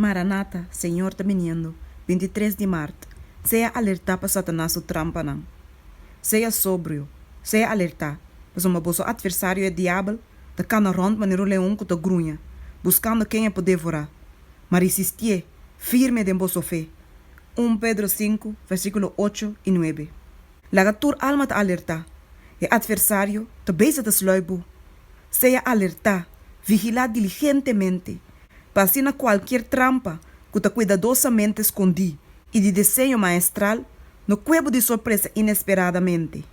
Maranata, Señor ta biniendo, 23 di mart, Sea alertá pa Satanas su trampanan. Sea sobrio, sea alertá, pasobra boso atversario e diabel ta kana rònt manera un leon ku ta gruña, buskando ken e por devorá. Ma risistié, firme den boso fe. Un Pedro sinku, versíkulo ocho i nuebe. Laga tur alma ta alertá. E atversario ta bezig ta sluip bo. Sea alertá, vigilá diligentemente, pa asina kualkier trampa ku ta kuidadosamente skondí i di diseño maestral no kue bo di sorpresa inesperadamente.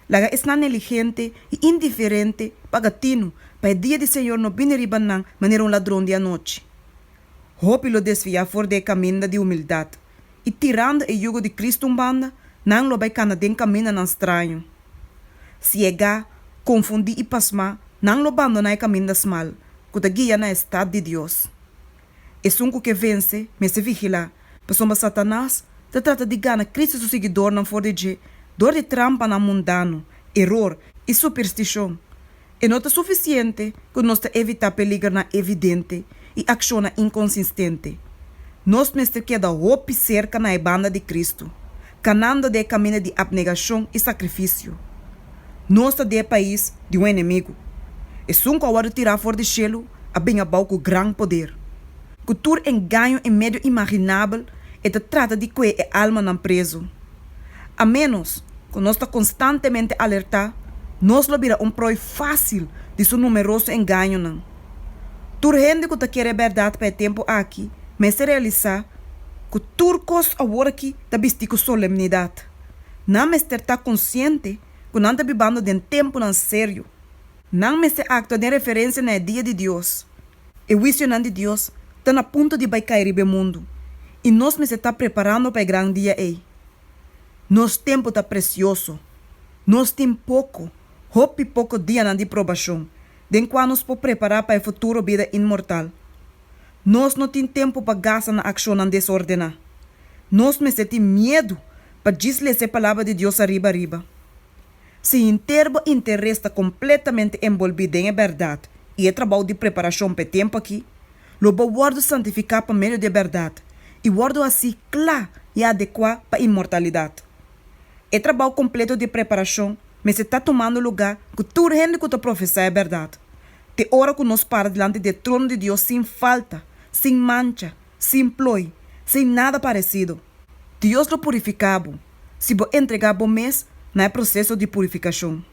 Laga esnan negligente i indiferente paga tinu pa e dia di Señor no bini riba nan manera un ladron di anochi. Hopi lo desviá for di e kaminda di humildat i tirando e yugo di Cristo un banda, nan lo bai kana den kamindanan straño. Siegá, konfundí i pasmá, nan lo bandoná e kaminda smal ku ta guia na e stat di Dios. Esun ku ke vense mester vigilá, pasobra Satanas ta trata di gana Cristo su siguidornan for di dje dor di trampanan mundano, eror i superstishon. E no ta sufisiente ku nos ta evitá peligernan evidente i akshonnan inkonsistente. Nos mester keda hopi serka na e banda di Kristu, kanando den e kaminda di apnegashon i sakrifisio. Nos ta den e pais di un enemigu. Esun ku a wòrdu tirá for di shelu a bin abou ku gran poder. Ku tur engaño i medio imaginabel e ta trata di kue e almanan prezu. A ménos ku nos ta konstantemente alertá, nos lo bira un prooi fásil di su numeroso engañonan. Tur hende ku ta kere e bèrdat pa e tempu aki mester realisá ku tur kos aworakí ta bistí ku solemnidat. Nan mester ta konsiente ku nan ta bibando den tempunan serio. Nan mester aktua den referensia na e dia di Dios. E huisionan di Dios ta na punto di bai kai riba e mundu, i nos mester ta preparando pa e gran dia ei. Nos tempu ta presioso. Nos tin poko, hopi poko dianan di probashon den kua nos por prepará pa e futuro bida inmortal. Nos no tin tempu pa gasta na akshonnan desordená. Nos mester tin miedu pa djis lesa e Palabra di Dios ariba ariba. Si henter bo interes ta kompletamente enbolbí den e bèrdat i e trabou di preparashon pa e tempu akí, lo bo wòrdu santifiká pa medio di e bèrdat i wòrdu hasí kla i adekuá pa inmortalidat. E trabou kompleto di preparashon mester ta tumando lugá ku tur hende ku ta profesá e bèrdat, te ora ku nos para dilanti di e trono di Dios sin falta, sin mancha, sin ploi, sin nada paresido. Dios lo purifiká bo si bo entregá bo mes na e proseso di purifikashon.